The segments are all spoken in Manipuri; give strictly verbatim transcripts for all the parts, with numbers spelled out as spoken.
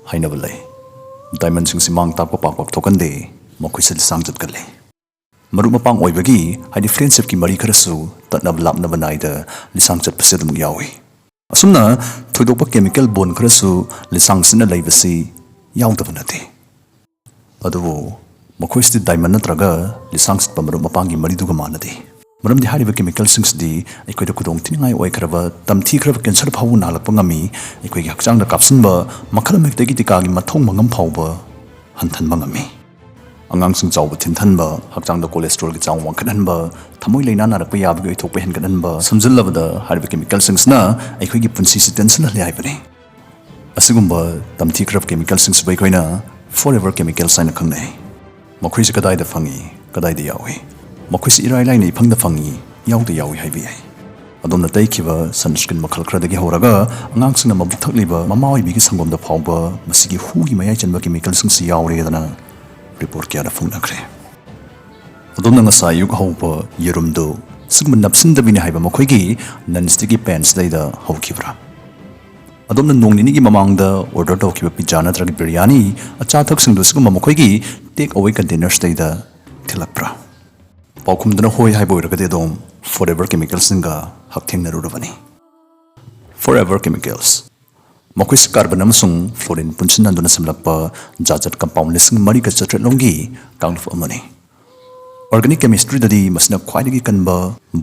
ꯍꯥꯏꯅꯕ ꯂꯩ꯫ ꯗꯥꯏꯃꯟꯁꯤꯡꯁꯤ ꯃꯥꯡ ꯇꯥꯛꯄ ꯄꯥꯛ ꯄꯥꯛ ꯊꯣꯛꯀꯟꯗꯦ, ꯃꯈꯣꯏꯁꯤ ꯂꯤꯁꯥꯡ ꯆꯠꯀꯜꯂꯤ꯫ ꯃꯔꯨꯞ ꯃꯄꯥꯡ ꯑꯣꯏꯕꯒꯤ, ꯍꯥꯏꯗꯤ friendshipꯀꯤ ꯃꯔꯤ ꯈꯔꯁꯨ ꯇꯠꯅꯕ ꯂꯥꯞꯅꯕ ꯅꯥꯏꯗ ꯂꯤꯁꯥꯡ ꯆꯠꯄꯁꯤ ꯑꯗꯨꯝ ꯌꯥꯎꯏ꯫ ꯑꯁꯨꯝꯅ ꯊꯣꯏꯗꯣꯛꯄ chemical bond ꯈꯔꯁꯨ ꯂꯤꯁꯥꯡ ꯆꯠꯅ ꯂꯩꯕꯁꯤ ꯌꯥꯎꯗꯕ ꯅꯠꯇꯦ꯫ ꯑꯗꯨꯕꯨ ꯃꯈꯣꯏꯁꯤꯗꯤ ꯗꯥꯏꯃꯟ ꯅꯠꯇ꯭ꯔꯒ ꯂꯤꯁꯥꯡ ꯆꯠꯄ ꯃꯔꯨꯞ ꯃꯄꯥꯡꯒꯤ ꯃꯔꯤꯗꯨꯒ ꯃꯥꯟꯅꯗꯦ꯫ ꯃꯔꯝꯗꯤ ꯍꯥꯏꯔꯤꯕ chemicalꯁꯤꯡꯁꯤꯗꯤ ꯑꯩꯈꯣꯏꯗ ꯈꯨꯗꯣꯡ ꯊꯤꯅꯤꯡꯉꯥꯏ ꯑꯣꯏꯈ꯭ꯔꯕ, ꯇꯝꯊꯤꯈ꯭ꯔꯕ cancer ꯐꯥꯎꯕ ꯅꯥꯍꯜꯂꯛꯄ ꯉꯝꯃꯤ꯫ ꯑꯩꯈꯣꯏꯒꯤ ꯍꯛꯆꯥꯡꯗ ꯀꯥꯞꯁꯤꯟꯕ ꯃꯈꯜ ꯑꯃꯍꯦꯛꯇꯒꯤ ꯇꯤꯀꯥꯒꯤ ꯃꯊꯧ ꯃꯉꯝ ꯐꯥꯎꯕ ꯍꯟꯊꯟꯕ ꯉꯝꯃꯤ꯫ ꯑꯉꯥꯡꯁꯤꯡ ꯆꯥꯎꯕ ꯊꯤꯟꯊꯟꯕ, ꯍꯛꯆꯥꯡꯗ cholesterolꯒꯤ ꯆꯥꯡ ꯋꯥꯡꯈꯠꯍꯟꯕ, ꯊꯃꯣꯏ ꯂꯥꯏꯅꯥ ꯅꯥꯔꯛꯄ ꯌꯥꯕꯒꯤ ꯑꯣꯏꯊꯣꯛꯄ ꯍꯦꯟꯒꯠꯍꯟꯕ, ꯁꯝꯖꯤꯜꯂꯕꯗ ꯍꯥꯏꯔꯤꯕ chemicalꯁꯤꯡꯁꯤꯅ ꯑꯩꯈꯣꯏꯒꯤ ꯄꯨꯟꯁꯤꯁꯤ ꯇꯦꯟꯁꯤꯜꯍꯜꯂꯤ ꯍꯥꯏꯕꯅꯤ꯫ ꯑꯁꯤꯒꯨꯝꯕ ꯇꯝꯊꯤꯈ꯭ꯔꯕ chemicalꯁꯤꯡꯁꯤꯕꯨ ꯑꯩꯈꯣꯏꯅ forever chemicals ꯍꯥꯏꯅ ꯈꯪꯅꯩ꯫ ꯃꯈꯣꯏꯁꯤ ꯀꯗꯥꯏꯗ ꯐꯪꯏ, ꯀꯗꯥꯏꯗ ꯌꯥꯎꯏ? ꯃꯈꯣꯏꯁꯤ ꯏꯔꯥꯏ ꯂꯥꯏꯅ ꯏꯐꯪꯗ ꯐꯪꯏ, ꯌꯥꯎꯗ ꯌꯥꯎꯏ ꯍꯥꯏꯕ ꯌꯥꯏ꯫ ꯑꯗꯣꯝꯅ ꯇꯩꯈꯤꯕ sunscreen ꯃꯈꯜ ꯈꯔꯗꯒꯤ ꯍꯧꯔꯒ ꯑꯉꯥꯡꯁꯤꯡꯅ ꯃꯕꯨꯛ ꯊꯛꯂꯤꯕ ꯃꯃꯥ ꯑꯣꯏꯕꯤꯒꯤ ꯁꯪꯒꯣꯝꯗ ꯐꯥꯎꯕ ꯃꯁꯤꯒꯤ ꯍꯨꯒꯤ ꯃꯌꯥꯏ ꯆꯟꯕ chemicalꯁꯤꯡꯁꯤ ꯌꯥꯎꯔꯦꯗꯅ report ꯀꯌꯥꯗ ꯐꯣꯡꯅꯈ꯭ꯔꯦ꯫ ꯑꯗꯣꯝꯅ ꯉꯁꯥꯏ ꯑꯌꯨꯛ ꯍꯧꯕ ꯌꯦꯔꯨꯝꯗꯨ ꯁꯤꯒꯨꯝꯕ ꯅꯞꯁꯤꯟꯗꯕꯤꯅꯤ ꯍꯥꯏꯕ ꯃꯈꯣꯏꯒꯤ non-sticky panꯁꯤꯗꯩꯗ ꯍꯧꯈꯤꯕ꯭ꯔꯥ? ꯑꯗꯣꯝꯅ ꯅꯣꯡ ꯅꯤꯅꯤꯒꯤ ꯃꯃꯥꯡꯗ order ꯇꯧꯈꯤꯕ pizza ꯅꯠꯇ꯭ꯔꯒ biryani, ꯑꯆꯥ ꯑꯊꯛꯁꯤꯡꯗꯨ ꯁꯤꯒꯨꯝꯕ ꯃꯈꯣꯏꯒꯤ take away containersꯗꯩꯗ ꯊꯤꯜꯂꯛꯄ꯭ꯔꯥ? ꯄꯥꯎꯈꯨꯝꯗꯨꯅ ꯍꯣꯏ ꯍꯥꯏꯕ ꯑꯣꯏꯔꯒꯗꯤ ꯑꯗꯣꯝ forever chemicalꯁꯤꯡꯒ ꯍꯛꯊꯦꯡꯅꯔꯨꯔꯕꯅꯤ꯫ Forever chemicals꯫ ꯃꯈꯣꯏꯁꯤ carbon ꯑꯃꯁꯨꯡ fluorine ꯄꯨꯟꯁꯤꯟꯅꯗꯨꯅ ꯁꯦꯝꯂꯛꯄ ꯖꯥꯖꯠ compound ꯂꯤꯁꯤꯡ ꯃꯔꯤꯒ ꯆꯥꯇ꯭ꯔꯦꯠ ꯂꯣꯝꯒꯤ ꯀꯥꯡꯂꯨꯞ ꯑꯃꯅꯤ꯫ Organic chemistryꯗꯗꯤ ꯃꯁꯤꯅ ꯈ꯭ꯋꯥꯏꯗꯒꯤ ꯀꯟꯕ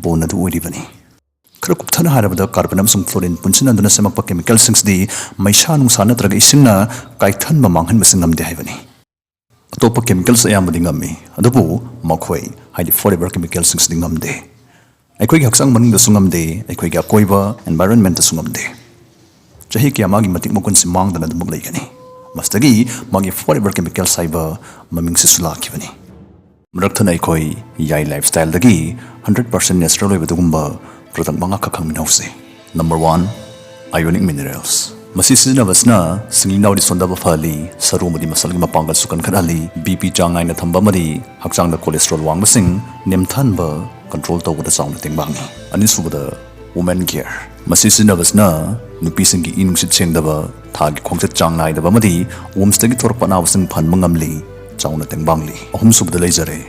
bond ꯑꯗꯨ ꯑꯣꯏꯔꯤꯕꯅꯤ꯫ ꯈꯔ ꯀꯨꯞꯊꯅ ꯍꯥꯏꯔꯕꯗ, carbon ꯑꯃꯁꯨꯡ fluorine ꯄꯨꯟꯁꯤꯟꯅꯗꯨꯅ ꯁꯦꯝꯃꯛꯄ chemicalꯁꯤꯡꯁꯤꯗꯤ ꯃꯩꯁꯥ ꯅꯨꯡꯁꯥ ꯅꯠꯇ꯭ꯔꯒ ꯏꯁꯤꯡꯅ ꯀꯥꯏꯊꯟꯕ ꯃꯥꯡꯍꯟꯕꯁꯤ ꯉꯝꯗꯦ ꯍꯥꯏꯕꯅꯤ꯫ ꯑꯇꯣꯞꯄ chemicals ꯑꯌꯥꯝꯕꯗꯤ ꯉꯝꯃꯤ, ꯑꯗꯨꯕꯨ ꯃꯈꯣꯏ, ꯍꯥꯏꯗꯤ forever chemicalꯁꯤꯡꯁꯤꯗꯤ ꯉꯝꯗꯦ꯫ ꯑꯩꯈꯣꯏꯒꯤ ꯍꯛꯆꯥꯡ ꯃꯅꯨꯡꯗꯁꯨ ꯉꯝꯗꯦ, ꯑꯩꯈꯣꯏꯒꯤ ꯑꯀꯣꯏꯕ environmentꯇꯁꯨ ꯉꯝꯗꯦ꯫ ꯆꯍꯤ ꯀꯌꯥ ꯃꯥꯒꯤ ꯃꯇꯤꯛ ꯃꯒꯨꯟꯁꯤ ꯃꯥꯡꯗꯅ ꯑꯗꯨꯃꯛ ꯂꯩꯒꯅꯤ꯫ ꯃꯁꯤꯗꯒꯤ ꯃꯥꯒꯤ forever chemicals ꯍꯥꯏꯕ ꯃꯃꯤꯡꯁꯤꯁꯨ ꯂꯥꯛꯈꯤꯕꯅꯤ꯫ ꯃꯔꯛ ꯊꯠꯅ ꯑꯩꯈꯣꯏ ꯌꯥꯏ lifestyleꯗꯒꯤ hundred percent natural ꯑꯣꯏꯕ ꯑꯗꯨꯒꯨꯝꯕ product ꯃꯉꯥꯈꯛ ꯈꯪꯃꯤꯟꯅꯍꯧꯁꯤ꯫ Number one, ionic minerals꯫ ꯃꯁꯤ ꯁꯤꯖꯤꯟꯅꯕꯁꯤꯅ ꯁꯤꯡꯂꯤ ꯅꯥꯎꯔꯤ ꯁꯣꯟꯊꯕ ꯐꯍꯜꯂꯤ, ꯁꯔꯨ ꯑꯃꯗꯤ muscleꯒꯤ ꯃꯄꯥꯡꯒꯜꯁꯨ ꯀꯟꯈꯠꯍꯜꯂꯤ, BP ꯆꯥꯡ ꯅꯥꯏꯅ ꯊꯝꯕ ꯑꯃꯗꯤ ꯍꯛꯆꯥꯡꯗ cholesterol ꯋꯥꯡꯕꯁꯤꯡ ꯅꯦꯝꯊꯍꯟꯕ, control ꯇꯧꯕꯗ ꯆꯥꯎꯅ ꯇꯦꯡꯕꯥꯡꯉꯤ꯫ ꯑꯅꯤꯁꯨꯕꯗ, women care꯫ ꯃꯁꯤ ꯁꯤꯖꯤꯟꯅꯕꯁꯤꯅ ꯅꯨꯄꯤꯁꯤꯡꯒꯤ ꯏ ꯅꯨꯡꯁꯤꯠ ꯁꯦꯡꯗꯕ, ꯊꯥꯒꯤ ꯈꯣꯡꯆꯠ ꯆꯥꯡ ꯅꯥꯏꯗꯕ ꯑꯃꯗꯤ ꯋꯨꯝꯁꯇꯒꯤ ꯊꯣꯔꯛꯄ ꯑꯅꯥꯕꯁꯤꯡ ꯐꯍꯟꯕ ꯉꯝꯂꯤ, ꯆꯥꯎꯅ ꯇꯦꯡꯕꯥꯡꯂꯤ꯫ ꯑꯍꯨꯝꯁꯨꯕꯗ ꯂꯩꯖꯔꯦ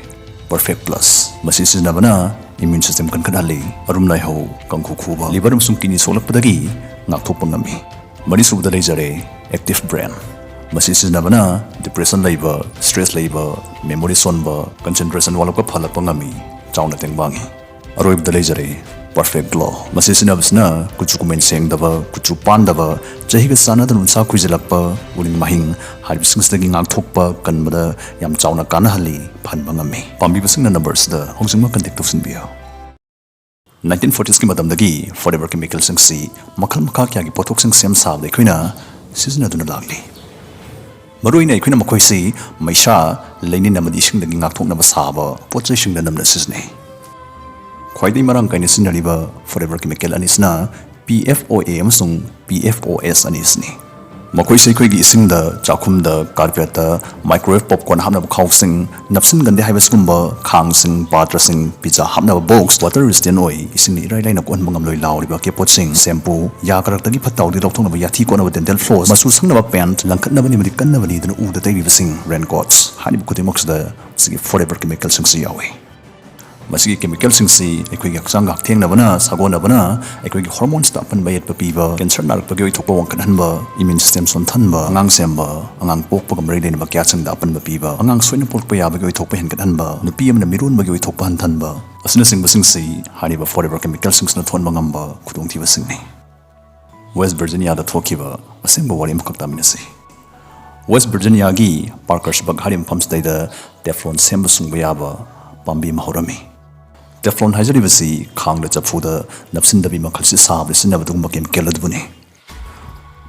ꯄꯔꯐꯦꯛ ꯄ꯭ꯂꯁ꯫ ꯃꯁꯤ ꯁꯤꯖꯤꯟꯅꯕꯅ ꯏꯃ꯭ꯌꯨꯟ ꯁꯤꯁꯇꯦꯝ ꯀꯟꯈꯠꯍꯜꯂꯤ, ꯑꯔꯨꯝ ꯂꯥꯏꯍꯧ, ꯀꯥꯡꯈꯨ ꯈꯨꯕ, ꯂꯤꯚꯔ ꯑꯃꯁꯨꯡ ꯀꯤꯗꯅꯤ ꯁꯣꯛꯂꯛꯄꯗꯒꯤ ꯉꯥꯛꯊꯣꯛꯄ ꯉꯝꯃꯤ꯫ ꯃꯔꯤꯁꯨꯕꯗ ꯂꯩꯖꯔꯦ ꯑꯦꯛꯇꯤꯚ ꯕ꯭ꯔꯦꯟ꯫ ꯃꯁꯤ ꯁꯤꯖꯤꯟꯅꯕꯅ ꯗꯤꯄ꯭ꯔꯦꯁꯟ ꯂꯩꯕ, ꯁ꯭ꯇ꯭ꯔꯦꯁ ꯂꯩꯕ, ꯃꯦꯃꯣꯔꯤ ꯁꯣꯟꯕ, ꯀꯟꯁꯦꯟꯇ꯭ꯔꯦꯁꯟ ꯋꯥꯠꯂꯛꯄ ꯐꯍꯜꯂꯛꯄ ꯉꯝꯃꯤ, ꯆꯥꯎꯅ ꯇꯦꯡꯕꯥꯡꯉꯤ꯫ ꯑꯔꯣꯏꯕꯗ ꯂꯩꯖꯔꯦ ꯄꯔꯐꯦꯛ ꯒ꯭ꯂꯣ꯫ ꯃꯁꯤ ꯁꯤꯖꯤꯟꯅꯕꯁꯤꯅ ꯀꯨꯆꯨ ꯀꯨꯃꯦꯟ ꯁꯦꯡꯗꯕ, ꯀꯨꯆꯨ ꯄꯥꯟꯗꯕ, ꯆꯍꯤꯒ ꯆꯥꯟꯅꯗꯅ ꯎꯟꯁꯥ ꯈꯨꯏꯖꯤꯜꯂꯛꯄ, ꯎꯔꯤꯡ ꯃꯍꯤꯡ ꯍꯥꯏꯔꯤꯕꯁꯤꯡꯁꯤꯗꯒꯤ ꯉꯥꯛꯊꯣꯛꯄ ꯀꯟꯕꯗ ꯌꯥꯝ ꯆꯥꯎꯅ ꯀꯥꯟꯅꯍꯜꯂꯤ, ꯐꯍꯟꯕ ꯉꯝꯃꯤ꯫ ꯄꯥꯝꯕꯤꯕꯁꯤꯡꯅ ꯅꯝꯕꯔꯁꯤꯗ ꯍꯧꯖꯤꯛꯃꯛ ꯀꯟꯇꯦꯛ ꯇꯧꯁꯤꯟꯕꯤꯌꯨ꯫ ꯅꯥꯏꯟꯇꯤꯟ ꯐꯣꯔꯇꯤꯁꯀꯤ ꯃꯇꯝꯗꯒꯤ ꯐꯣꯔꯑꯦꯚꯔ ꯀꯦꯃꯤꯀꯦꯜꯁꯤꯡꯁꯤ ꯃꯈꯜ ꯃꯈꯥ ꯀꯌꯥꯒꯤ ꯄꯣꯠꯊꯣꯛꯁꯤꯡ ꯁꯦꯝ ꯁꯥꯕꯗ ꯑꯩꯈꯣꯏꯅ ꯁꯤꯖꯤꯟꯅꯗꯨꯅ ꯂꯥꯛꯂꯤ꯫ ꯃꯔꯨꯑꯣꯏꯅ ꯑꯩꯈꯣꯏꯅ ꯃꯈꯣꯏꯁꯤ ꯃꯩꯁꯥ, ꯂꯩꯅꯤꯟ ꯑꯃꯗꯤ ꯏꯁꯤꯡꯗꯒꯤ ꯉꯥꯛꯊꯣꯛꯅꯕ ꯁꯥꯕ ꯄꯣꯠ ꯆꯩꯁꯤꯡꯗ ꯅꯝꯅ ꯁꯤꯖꯤꯟꯅꯩ꯫ ꯈ꯭ꯋꯥꯏꯗꯒꯤ ꯃꯔꯥꯡ ꯀꯥꯏꯅ ꯁꯤꯖꯤꯟꯅꯔꯤꯕ ꯐꯣꯔꯑꯦꯚꯔ ꯀꯦꯃꯤꯀꯦꯜ ꯑꯅꯤꯁꯤꯅ ꯄꯤ ꯑꯦꯐ ꯑꯣ ꯑꯦ ꯑꯃꯁꯨꯡ ꯄꯤ ꯑꯦꯐ ꯑꯣ ꯑꯦꯁ ꯑꯅꯤꯁꯤꯅꯤ꯫ ꯃꯈꯣꯏꯁꯤ ꯑꯩꯈꯣꯏꯒꯤ ꯏꯁꯤꯡꯗ, ꯆꯥꯛꯈꯨꯝꯗ, ꯀꯥꯔꯄꯦꯠꯇ, ꯃꯥꯏꯀ꯭ꯔꯣꯋꯦꯚ ꯄꯣꯞꯀꯣꯔꯟ ꯍꯥꯞꯅꯕ ꯈꯥꯎꯁꯤꯡ, ꯅꯞꯁꯤꯟꯒꯟꯗꯦ ꯍꯥꯏꯕ ꯑꯁꯤꯒꯨꯝꯕ ꯈꯥꯡꯁꯤꯡ, ꯄꯥꯇ꯭ꯔꯁꯤꯡ, ꯄꯤꯖꯥ ꯍꯥꯞꯅꯕ ꯕꯣꯛꯁ, ꯋꯥꯇꯔ ꯔꯦꯁꯤꯁꯇꯦꯟ ꯑꯣꯏ, ꯏꯁꯤꯡꯅ ꯏꯔꯥꯏ ꯂꯥꯏꯅ ꯀꯣꯛꯍꯟꯕ ꯉꯝꯂꯣꯏ ꯂꯥꯎꯔꯤꯕ ꯑꯀꯦꯞꯄꯣꯠꯁꯤꯡ, ꯁꯦꯝꯄꯨ, ꯌꯥ ꯀꯥꯔꯛꯇꯒꯤ ꯐꯠꯇ ꯍꯥꯎꯗꯤ ꯂꯧꯊꯣꯛꯅꯕ ꯌꯥꯊꯤ ꯀꯣꯠꯅꯕ ꯗꯦꯟꯇꯦꯜ ꯐ꯭ꯂꯣꯁ, ꯃꯆꯨ ꯁꯪꯅꯕ ꯄꯦꯟꯠ, ꯂꯪꯈꯠꯅꯕꯅꯤ ꯑꯃꯗꯤ ꯀꯟꯅꯕꯅꯤꯗꯅ ꯎꯗ ꯇꯩꯔꯤꯕꯁꯤꯡ, ꯔꯦꯟꯀꯣꯠꯁ, ꯍꯥꯏꯔꯤꯕ ꯈꯨꯗꯤꯡꯃꯛꯁꯤꯗ ꯃꯁꯤꯒꯤ ꯐꯣꯔꯑꯦꯚꯔ ꯀꯦꯃꯤꯀꯦꯜꯁꯤꯡꯁꯤ ꯌꯥꯎꯏ꯫ ꯃꯁꯤꯒꯤ ꯀꯦꯃꯤꯀꯦꯜꯁꯤꯡꯁꯤ ꯑꯩꯈꯣꯏꯒꯤ ꯍꯛꯆꯥꯡ ꯉꯥꯛꯊꯦꯡꯅꯕꯅ, ꯁꯥꯒꯣꯟꯅꯕꯅ ꯑꯩꯈꯣꯏꯒꯤ ꯍꯣꯔꯃꯣꯟꯁꯇ ꯑꯄꯟꯕ ꯑꯌꯦꯠꯄ ꯄꯤꯕ, ꯀꯦꯟꯁꯔ ꯅꯥꯔꯛꯄꯒꯤ ꯑꯣꯏꯊꯣꯛꯄ ꯋꯥꯡꯈꯠꯍꯟꯕ, ꯏꯃ꯭ꯌꯨꯟ ꯁꯤꯁꯇꯦꯝ ꯁꯣꯟꯊꯍꯟꯕ, ꯑꯉꯥꯡ ꯁꯦꯝꯕ, ꯑꯉꯥꯡ ꯄꯣꯛꯄꯒ ꯃꯔꯤ ꯂꯩꯅꯕ ꯀꯌꯥꯁꯤꯡꯗ ꯑꯄꯟꯕ ꯄꯤꯕ, ꯑꯉꯥꯡ ꯁꯣꯏꯅ ꯄꯣꯛꯂꯛꯄ ꯌꯥꯕꯒꯤ ꯑꯣꯏꯊꯣꯛꯄ ꯍꯦꯟꯒꯠꯍꯟꯕ, ꯅꯨꯄꯤ ꯑꯃꯅ ꯃꯤꯔꯣꯟꯕꯒꯤ ꯑꯣꯏꯊꯣꯛꯄ ꯍꯟꯊꯍꯟꯕ, ꯑꯁꯤꯅꯆꯤꯡꯕꯁꯤꯡꯁꯤ ꯍꯥꯏꯔꯤꯕ ꯐꯣꯔꯑꯦꯚꯔ ꯀꯦꯃꯤꯀꯦꯜꯁꯤꯡꯁꯤꯅ ꯊꯣꯛꯍꯟꯕ ꯉꯝꯕ ꯈꯨꯗꯣꯡꯊꯤꯕꯁꯤꯡꯅꯤ꯫ ꯋꯦꯁ ꯚꯔꯖꯤꯅꯤꯌꯥꯗ ꯊꯣꯛꯈꯤꯕ ꯑꯁꯦꯡꯕ ꯋꯥꯔꯤ ꯑꯃꯈꯛ ꯇꯥꯃꯤꯟꯅꯁꯤ꯫ ꯋꯦꯁ ꯚꯔꯖꯤꯅꯤꯌꯥꯒꯤ ꯄꯥꯔꯀꯔꯁꯕꯔꯒ ꯍꯥꯏꯔꯤꯕ ꯃꯐꯝꯁꯤꯗꯩꯗ ꯇꯦꯐ꯭ꯂꯣꯟ ꯁꯦꯝꯕ ꯁꯨꯡꯕ ꯌꯥꯕ ꯄꯥꯝꯕꯤ ꯑꯃ ꯍꯧꯔꯝꯃꯤ꯫ ꯇꯦꯐ꯭ꯂꯣꯟ ꯍꯥꯏꯖꯔꯤꯕꯁꯤ ꯈꯥꯡꯗ ꯆꯐꯨꯗ ꯅꯞꯁꯤꯟꯗꯕꯤ ꯃꯈꯜꯁꯤ ꯁꯥꯕꯗ ꯁꯤꯖꯤꯟꯅꯕ ꯑꯗꯨꯒꯨꯝꯕ ꯀꯦꯃꯤꯀꯦꯜ ꯑꯗꯨꯕꯨꯅꯤ꯫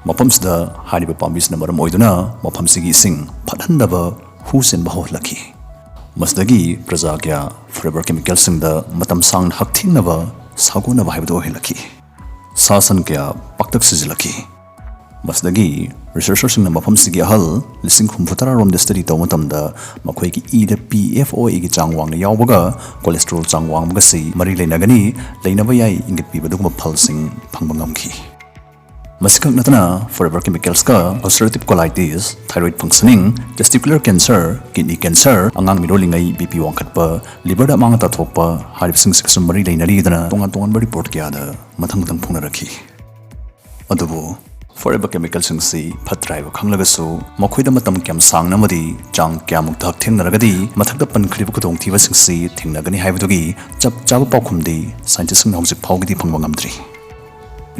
ꯃꯐꯝꯁꯤꯗ ꯍꯥꯏꯔꯤꯕ ꯄꯥꯝꯕꯤꯁꯤꯅ ꯃꯔꯝ ꯑꯣꯏꯗꯨꯅ ꯃꯐꯝꯁꯤꯒꯤ ꯏꯁꯤꯡ ꯐꯠꯍꯟꯗꯕ ꯍꯨ ꯆꯦꯟꯕ ꯍꯧꯍꯜꯂꯛꯈꯤ꯫ ꯃꯁꯤꯗꯒꯤ ꯄ꯭ꯔꯖꯥ ꯀꯌꯥ ꯐꯣꯔꯑꯦꯚꯔ ꯀꯦꯃꯤꯀꯦꯜꯁꯤꯡꯗ ꯃꯇꯝ ꯁꯥꯡꯅ ꯍꯛꯊꯦꯡꯅꯕ ꯁꯥꯒꯣꯟꯅꯕ ꯍꯥꯏꯕꯗꯨ ꯑꯣꯏꯍꯜꯂꯛꯈꯤ꯫ ꯁꯥ ꯁꯟ ꯀꯌꯥ ꯄꯥꯛꯇꯛ ꯁꯤꯖꯤꯜꯂꯛꯈꯤ꯫ ꯃꯁꯤꯗꯒꯤ ꯔꯤꯁꯔꯆꯔꯁꯤꯡꯅ ꯃꯐꯝꯁꯤꯒꯤ ꯑꯍꯜ ꯂꯤꯁꯤꯡ ꯍꯨꯝꯐꯨ ꯇꯔꯥꯔꯣꯝꯗ ꯁ꯭ꯇꯗꯤ ꯇꯧꯕ ꯃꯇꯝꯗ ꯃꯈꯣꯏꯒꯤ ꯏꯗ ꯄꯤ ꯑꯦꯐ ꯑꯣ ꯑꯦꯒꯤ ꯆꯥꯡ ꯋꯥꯡꯅ ꯌꯥꯎꯕꯒ ꯀꯣꯂꯦꯁꯇ꯭ꯔꯣꯜ ꯆꯥꯡ ꯋꯥꯡꯕꯒꯁꯤ ꯃꯔꯤ ꯂꯩꯅꯒꯅꯤ, ꯂꯩꯅꯕ ꯌꯥꯏ ꯏꯪꯒꯤꯠ ꯄꯤꯕ ꯑꯗꯨꯒꯨꯝꯕ ꯐꯜꯁꯤꯡ ꯐꯪꯕ ꯉꯝꯈꯤ꯫ ꯃꯁꯤꯈꯛ ꯅꯠꯇꯅ Forever Chemicalsꯀ ulcerative colitis, thyroid functioning, testicular cancer, kidney cancer, ꯑꯉꯥꯡ ꯃꯤꯔꯣꯜꯂꯤꯉꯩ ꯕꯤ ꯄꯤ ꯋꯥꯡꯈꯠꯄ, ꯂꯤꯚꯔꯗ ꯑꯃꯥꯡ ꯑꯇꯥ ꯊꯣꯛꯄ ꯍꯥꯏꯔꯤꯕꯁꯤꯡꯁꯤꯒꯁꯨ ꯃꯔꯤ ꯂꯩꯅꯔꯤꯗꯅ ꯇꯣꯉꯥꯟ ꯇꯣꯉꯥꯟꯕ ꯔꯤꯄꯣꯔꯠ ꯀꯌꯥꯗ ꯃꯊꯪ ꯃꯊꯪ ꯐꯣꯡꯅꯔꯛꯈꯤ꯫ ꯑꯗꯨꯕꯨ Forever Chemicalꯁꯤꯡꯁꯤ ꯐꯠꯇ꯭ꯔꯥ ꯍꯥꯏꯕ ꯈꯪꯂꯒꯁꯨ ꯃꯈꯣꯏꯗ ꯃꯇꯝ ꯀꯌꯥꯝ ꯁꯥꯡꯅ ꯑꯃꯗꯤ ꯆꯥꯡ ꯀꯌꯥꯃꯨꯛꯇ ꯍꯛꯊꯦꯡꯅꯔꯒꯗꯤ ꯃꯊꯛꯇ ꯄꯟꯈ꯭ꯔꯤꯕ ꯈꯨꯗꯣꯡꯊꯤꯕꯁꯤꯡꯁꯤ ꯊꯦꯡꯅꯒꯅꯤ ꯍꯥꯏꯕꯗꯨꯒꯤ ꯆꯞ ꯆꯥꯕ ꯄꯥꯎꯈꯨꯝꯗꯤ ꯁꯥꯏꯟꯇꯤꯁꯁꯤꯡꯅ ꯍꯧꯖꯤꯛ ꯐꯥꯎꯒꯤꯗꯤ ꯐꯪꯕ ꯉꯝꯗ꯭ꯔꯤ꯫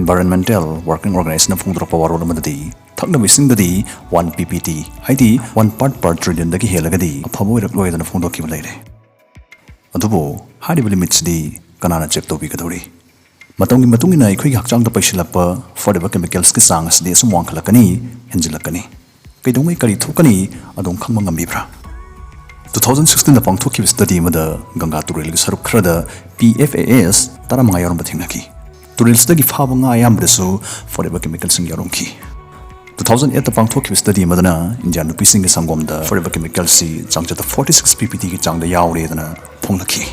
Environmental Working Organizationꯅ ꯐꯣꯡꯗꯣꯔꯛꯄ ꯋꯥꯔꯣꯜ ꯑꯃꯗꯗꯤ ꯊꯛꯅꯕ ꯏꯁꯤꯡꯗꯗꯤ ꯋꯥꯟ ꯄꯤ ꯄꯤ ꯇꯤ, ꯍꯥꯏꯗꯤ ꯋꯥꯟ ꯄꯥꯔꯠ ꯄꯔ ꯇ꯭ꯔꯤꯂꯤꯌꯟꯗꯒꯤ ꯍꯦꯜꯂꯒꯗꯤ ꯑꯐꯕ ꯑꯣꯏꯔꯛꯂꯣꯏꯗꯅ ꯐꯣꯡꯗꯣꯛꯈꯤꯕ ꯂꯩꯔꯦ꯫ ꯑꯗꯨꯕꯨ ꯍꯥꯏꯔꯤꯕ ꯂꯤꯃꯤꯠꯁꯤꯗꯤ ꯀꯅꯥꯅ ꯆꯦꯛ ꯇꯧꯕꯤꯒꯗꯧꯔꯤ? ꯃꯇꯝꯒꯤ ꯃꯇꯨꯡ ꯏꯟꯅ ꯑꯩꯈꯣꯏꯒꯤ ꯍꯛꯆꯥꯡꯗ ꯄꯩꯁꯤꯜꯂꯛꯄ Forever Chemicalsꯀꯤ ꯆꯥꯡ ꯑꯁꯤꯗꯤ ꯑꯁꯨꯝ ꯋꯥꯡꯈꯠꯂꯛꯀꯅꯤ, ꯍꯦꯟꯖꯤꯜꯂꯛꯀꯅꯤ꯫ ꯀꯩꯗꯧꯉꯩ ꯀꯔꯤ ꯊꯣꯛꯀꯅꯤ ꯑꯗꯨꯝ ꯈꯪꯕ ꯉꯝꯕꯤꯕ꯭ꯔꯥ? ꯇꯨ ꯊꯥꯎꯖꯟ ꯁꯤꯛꯁꯇꯤꯟꯗ ꯄꯥꯡꯊꯣꯛꯈꯤꯕ ꯁ꯭ꯇꯗꯤ ꯑꯃꯗ ꯒꯪꯒꯥ ꯇꯨꯔꯦꯜꯒꯤ ꯁꯔꯨꯛ ꯈꯔꯗ ꯄꯤ ꯑꯦꯐ ꯑꯦ ꯑꯦꯁ ꯇꯔꯥꯃꯉꯥ ꯌꯥꯎꯔꯝꯕ ꯊꯦꯡꯅꯈꯤ꯫ ꯇꯨꯔꯦꯜꯁꯤꯗꯒꯤ ꯐꯥꯕ ꯉꯥ ꯑꯌꯥꯝꯕꯗꯁꯨ Forever Chemicalꯁꯤꯡ ꯌꯥꯎꯔꯝꯈꯤ꯫ ꯇꯨ ꯊꯥꯎꯖꯟ ꯑꯦꯠꯇ ꯄꯥꯡꯊꯣꯛꯈꯤꯕ ꯁ꯭ꯇꯗꯤ ꯑꯃꯗꯅ ꯏꯟꯗꯤꯌꯥ ꯅꯨꯄꯤꯁꯤꯡꯒꯤ ꯁꯪꯒꯣꯝꯗ Forever Chemicalꯁꯤ ꯆꯥꯡꯆꯠꯇ ꯐꯣꯔꯇꯤ ꯁꯤꯛꯁ ꯄꯤ ꯄꯤ ꯇꯤꯒꯤ ꯆꯥꯡꯗ ꯌꯥꯎꯔꯦꯗꯅ ꯐꯣꯡꯂꯛꯈꯤ꯫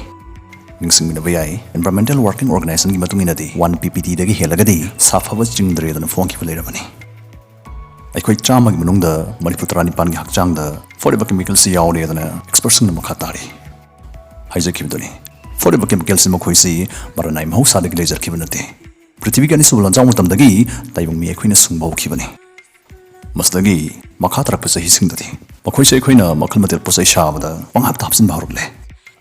ꯅꯤꯡꯁꯤꯡꯕꯤꯅꯕ ꯌꯥꯏ, Environmental Working Organizationꯒꯤ ꯃꯇꯨꯡ ꯏꯟꯅꯗꯤ ꯋꯥꯟ ꯄꯤ ꯄꯤ ꯇꯤꯗꯒꯤ ꯍꯦꯜꯂꯒꯗꯤ ꯁꯥꯐꯕ ꯆꯤꯡꯗ꯭ꯔꯦꯗꯅ ꯐꯣꯡꯈꯤꯕ ꯂꯩꯔꯕꯅꯤ꯫ ꯑꯩꯈꯣꯏ ꯆꯥꯝꯃꯒꯤ ꯃꯅꯨꯡꯗ ꯃꯔꯤꯐꯨ ꯇꯔꯥꯅꯤꯄꯥꯟꯒꯤ ꯍꯛꯆꯥꯡꯗ Forever Chemicalꯁꯤ ꯌꯥꯎꯔꯦꯗꯅ ꯑꯦꯛꯁꯄꯔꯠꯁꯤꯡꯅ ꯃꯈꯥ ꯇꯥꯔꯤ ꯍꯥꯏꯖꯈꯤꯕꯗꯨꯅꯤ꯫ Forever Chemicalꯁꯤ ꯃꯈꯣꯏꯁꯤ ꯃꯔꯅꯥꯏ ꯃꯍꯧꯁꯥꯗꯒꯤ ꯂꯩꯖꯔꯛꯈꯤꯕ ꯅꯠꯇꯦ꯫ ꯄ꯭ꯔꯤꯊꯤꯕꯤꯒꯤ ꯑꯅꯤꯁꯨꯕ ꯂꯥꯟꯖꯥꯎ ꯃꯇꯝꯗꯒꯤ ꯇꯥꯏꯕꯪ ꯃꯤ ꯑꯩꯈꯣꯏꯅ ꯁꯨꯡꯕ ꯍꯧꯈꯤꯕꯅꯤ꯫ ꯃꯁꯤꯗꯒꯤ ꯃꯈꯥ ꯇꯥꯔꯛꯄ ꯆꯍꯤꯁꯤꯡꯗꯗꯤ ꯃꯈꯣꯏꯁꯦ ꯑꯩꯈꯣꯏꯅ ꯃꯈꯜ ꯃꯊꯦꯜ ꯄꯣꯠꯆꯩ ꯁꯥꯕꯗ ꯄꯪꯍꯥꯞꯇ ꯍꯥꯞꯆꯤꯟꯕ ꯍꯧꯔꯛꯂꯦ꯫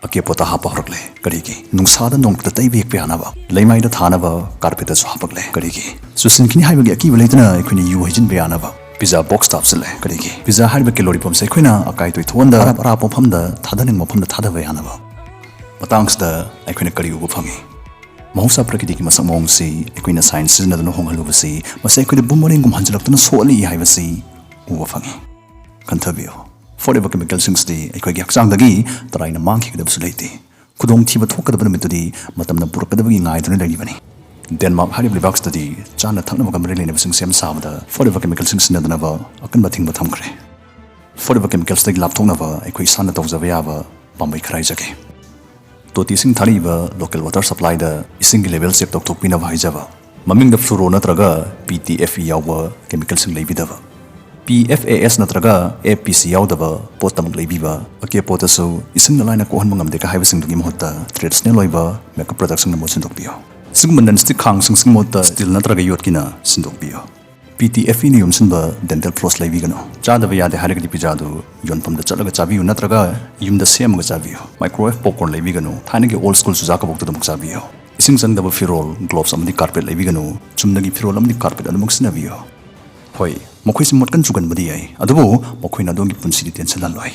ꯑꯀꯦ ꯑꯄꯣꯠꯇ ꯍꯥꯞꯄ ꯍꯧꯔꯛꯂꯦ꯫ ꯀꯔꯤꯒꯤ? ꯅꯨꯡꯁꯥꯗ ꯅꯣꯡꯃꯇ ꯇꯩꯕ ꯌꯦꯛꯄ ꯌꯥꯅꯕ, ꯂꯩꯃꯥꯏꯗ ꯊꯥꯅꯕ ꯀꯥꯔꯄꯦꯠꯇꯁꯨ ꯍꯥꯞꯄꯛꯂꯦ꯫ ꯀꯔꯤꯒꯤ? ꯆꯨꯁꯤꯟꯈꯤꯅꯤ ꯍꯥꯏꯕꯒꯤ ꯑꯀꯤꯕ ꯂꯩꯇꯅ ꯑꯩꯈꯣꯏꯅ ꯌꯨ ꯍꯩꯖꯤꯟꯕ ꯌꯥꯅꯕ ꯄꯤꯖꯥ ꯕꯣꯛꯁꯇ ꯍꯥꯞꯆꯤꯜꯂꯦ꯫ ꯀꯔꯤꯒꯤ? ꯄꯤꯖꯥ ꯍꯥꯏꯔꯤꯕ ꯀꯦꯂꯣꯔꯤ ꯄꯝꯁꯦ ꯑꯩꯈꯣꯏꯅ ꯑꯀꯥꯏ ꯑꯇꯣꯏ ꯊꯣꯛꯍꯟꯗ ꯑꯔꯥꯞ ꯑꯔꯥꯞꯄ ꯃꯐꯝꯗ ꯊꯥꯗꯅꯤꯡꯕ ꯃꯐꯝꯗ ꯊꯥꯗꯕ ꯌꯥꯅꯕ꯫ ꯃꯇꯥꯡꯁꯤꯗ ꯑꯩꯈꯣꯏꯅ ꯀꯔꯤ ꯎꯕ ꯐꯪꯉꯤ? ꯃꯍꯧꯁꯥ ꯄ꯭ꯔꯀꯤꯇꯤꯒꯤ ꯃꯁꯛ ꯃꯑꯣꯡꯁꯤ ꯑꯩꯈꯣꯏꯅ ꯁꯥꯏꯟꯁ ꯁꯤꯖꯤꯟꯅꯗꯨꯅ ꯍꯣꯡꯍꯜꯂꯨꯕꯁꯤ, ꯃꯁꯤ ꯑꯩꯈꯣꯏꯗ ꯕꯨꯃꯔꯦꯡꯒꯨꯝ ꯍꯟꯖꯤꯜꯂꯛꯇꯨꯅ ꯁꯣꯛꯍꯜꯂꯤ ꯍꯥꯏꯕꯁꯤ ꯎꯕ ꯐꯪꯉꯤ꯫ ꯈꯟꯊꯕꯤꯌꯨ, Forever Chemicalꯁꯤꯡꯁꯤꯗꯤ ꯑꯩꯈꯣꯏꯒꯤ ꯍꯛꯆꯥꯡꯗꯒꯤ ꯇꯔꯥꯏꯅ ꯃꯥꯡꯈꯤꯒꯗꯕꯁꯨ ꯂꯩꯇꯦ꯫ ꯈꯨꯗꯣꯡꯊꯤꯕ ꯊꯣꯛꯀꯗꯕ ꯅꯨꯃꯤꯠꯇꯨꯗꯤ ꯃꯇꯝꯅ ꯄꯨꯔꯛꯀꯗꯕꯒꯤ ꯉꯥꯏꯗꯨꯅ ꯂꯩꯔꯤꯕꯅꯤ꯫ ꯗꯦꯟꯃꯥꯔꯛ ꯍꯥꯏꯔꯤꯕ ꯂꯩꯕꯥꯛꯁꯤꯗꯗꯤ ꯆꯥꯅ ꯊꯛꯅꯕꯒ ꯃꯔꯤ ꯂꯩꯅꯕꯁꯤꯡ ꯁꯦꯝ ꯁꯥꯕꯗ ꯐꯠꯇꯕ ꯀꯦꯃꯤꯀꯦꯜꯁꯤꯡ ꯁꯤꯖꯤꯟꯅꯗꯅꯕ ꯑꯀꯟꯕ ꯑꯊꯤꯡꯕ ꯊꯝꯈ꯭ꯔꯦ꯫ ꯐꯠꯇꯕ ꯀꯦꯃꯤꯀꯦꯜꯁꯇꯒꯤ ꯂꯥꯞꯊꯣꯛꯅꯕ ꯑꯩꯈꯣꯏ ꯏꯁꯥꯅ ꯇꯧꯖꯕ ꯌꯥꯕ ꯄꯥꯝꯕꯩ ꯈꯔ ꯍꯥꯏꯖꯒꯦ꯫ ꯇꯣꯇꯤꯁꯤꯡ ꯊꯥꯔꯛꯏꯕ ꯂꯣꯀꯦꯜ ꯋꯥꯇꯔ ꯁꯄ꯭ꯂꯥꯏꯗ ꯏꯁꯤꯡꯒꯤ ꯂꯦꯚꯦꯜ ꯆꯦꯛ ꯇꯧꯊꯣꯛꯄꯤꯅꯕ ꯍꯥꯏꯖꯕ꯫ ꯃꯃꯤꯡꯗ ꯐ꯭ꯂꯨꯔꯣ ꯅꯠꯇ꯭ꯔꯒ ꯄꯤ ꯇꯤ ꯑꯦꯐ ꯏ ꯌꯥꯎꯕ ꯀꯦꯃꯤꯀꯦꯜꯁꯤꯡ ꯂꯩꯕꯤꯗꯕ꯫ ꯄꯤ ꯑꯦꯐ ꯑꯦ ꯑꯦꯁ ꯅꯠꯇ꯭ꯔꯒ ꯑꯦ ꯄꯤ ꯁꯤ ꯌꯥꯎꯗꯕ ꯄꯣꯠꯇꯃꯛ ꯂꯩꯕꯤꯕ꯫ ꯑꯀꯦ ꯄꯣꯠꯇꯁꯨ ꯏꯁꯤꯡꯅ ꯂꯥꯏꯅ ꯀꯣꯛꯍꯟꯕ ꯉꯝꯗꯦ ꯀ ꯍꯥꯏꯕꯁꯤꯡꯗꯨꯒꯤ ꯃꯍꯨꯠꯇ ꯇ꯭ꯔꯦꯗꯤꯁꯅꯦꯜ ꯑꯣꯏꯕ ꯃꯦꯀꯞ ꯄ꯭ꯔꯗꯛꯁꯤꯡꯅ ꯃꯍꯨꯠ ꯁꯤꯟꯗꯣꯛꯄꯤꯌꯨ꯫ ꯁꯤꯒꯨꯝꯕ ꯅꯟ ꯁ꯭ꯇꯤꯛ ꯈꯥꯡꯁꯤꯡꯁꯤꯒꯤ ꯃꯍꯨꯠꯇ ꯁ꯭ꯇꯤꯜ ꯅꯠꯇ꯭ꯔꯒ ꯌꯣꯠꯀꯤꯅ ꯁꯤꯟꯗꯣꯛꯄꯤꯌꯨ꯫ ꯄꯤ ꯇꯤ ꯑꯦꯐ ꯏꯅ ꯌꯣꯝꯁꯤꯟꯕ ꯗꯦꯟꯇꯦꯜ ꯐ꯭ꯂꯣꯁ ꯂꯩꯕꯤꯒꯅꯨ꯫ ꯆꯥꯗꯕ ꯌꯥꯗꯦ ꯍꯥꯏꯔꯒꯗꯤ ꯄꯤꯖꯥꯗꯨ ꯌꯣꯟꯐꯝꯗ ꯆꯠꯂꯒ ꯆꯥꯕꯤꯌꯨ ꯅꯠꯇ꯭ꯔꯒ ꯌꯨꯝꯗ ꯁꯦꯝꯃꯒ ꯆꯥꯕꯤꯌꯨ꯫ Microwave popcorn ꯂꯩꯕꯤꯒꯅꯨ꯫ ꯊꯥꯏꯅꯒꯤ ꯑꯣꯜ ꯁ꯭ꯀꯨꯜ ꯆꯨꯖꯥꯛ ꯀꯕꯣꯛꯇꯨ ꯑꯗꯨꯃꯛ ꯆꯥꯕꯤꯌꯨ꯫ ꯏꯁꯤꯡ ꯆꯪꯗꯕ ꯐꯤꯔꯣꯜ, ꯒ꯭ꯂꯣꯚꯁ ꯑꯃꯗꯤ ꯀꯥꯔꯄꯦꯠ ꯂꯩꯕꯤꯒꯅꯨ꯫ ꯆꯨꯝꯅꯒꯤ ꯐꯤꯔꯣꯜ ꯑꯃꯗꯤ ꯀꯥꯔꯄꯦꯠ ꯑꯗꯨꯃꯛ ꯁꯤꯖꯤꯟꯅꯕꯤꯌꯨ꯫ ꯍꯣꯏ, ꯃꯈꯣꯏꯁꯤ ꯃꯣꯠꯀꯟ ꯆꯨꯒꯟꯕꯗꯤ ꯌꯥꯏ, ꯑꯗꯨꯕꯨ ꯃꯈꯣꯏꯅ ꯑꯗꯣꯝꯒꯤ ꯄꯨꯟꯁꯤꯗꯤ ꯇꯦꯟꯁꯤꯜꯍꯜꯂꯣꯏ꯫